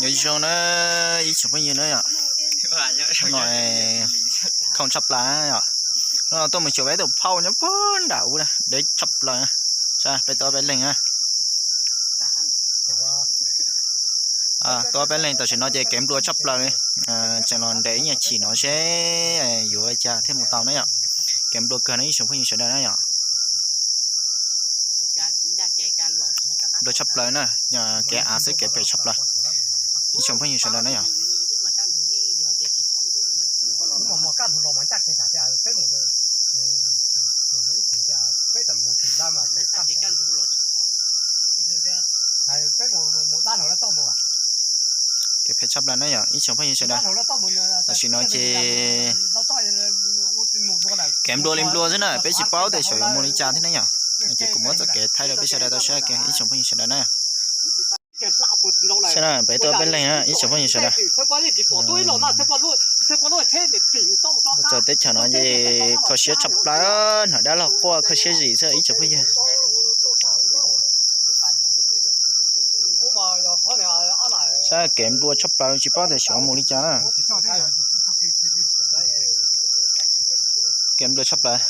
Nyob zoo na ib tsoom phooj ywg na yom. No khoom tshaj plaws yom. No tuaj mus xyuas peb tus phauj nyob puag nram ub na, deb tshaj plaws. Peb tuaj peb leeg na. Tuaj peb leeg tam sim no ces kev nplua tshaj plaws. Tseem los nres ib nyuag chim no seb yuav ua cas thiaj mus tau na yom. Kev nplua kawg no ib tsoom phooj ywg sawv daws na yom. Nplua tshaj plaws na, kev av xwb kev phem tshaj plaws. Ib tsoom phooj ywg sawv daws na yom. Kev phem tshaj plaws na yom ib tsoom phooj ywg sawv daws. Tam sim no ces kev nplua li nplua xwb na, peb tsis paub tias xyov yuav mus li cas thiab na yom. Ces kuv muab txoj kev thaij rau peb sawv daws tau saib ib tsoom phooj ywg sawv daws na. Saib na, peb tuaj peb leeg na ib tsoom phooj ywg sawv daws. Txog teb chaws no ces kho siab tshaj plaws, hnov dab laug quaj kho siab zim xwb ib tsoom phooj ywg. Saib kev nplua tshaj plaws tsis paub tias xyov mus li cas na. Kev nplua tshaj plaws.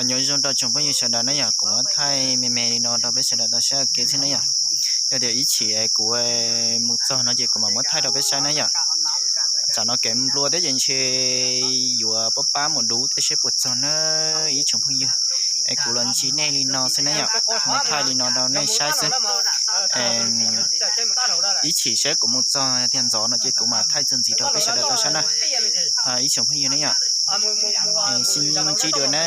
Nyob zoo rau tsoom phooj ywg sawv daws na yom, kuv muab thaij me me li no rau peb sawv daws tau saib ua ke xwb na yom. Yog tias ib chim kuv mus txog no ces kuv mam muab thaij rau peb saib na yom. Tsam no kev nplua thiab ces ntshe yuav pab pab mus dub tej seb puas txog na ib tsoom phooj ywg. Es kuv los ntsib nej li no xwb na yom, muab thaij li no rau nej saib xwb. Ib chim saib kuv mus txog tiag ntxov no ces kuv mam thaij txuas ntxiv rau peb sawv daws tau saib na ib tsoom phooj ywg na yom. Sib ntsib dua na.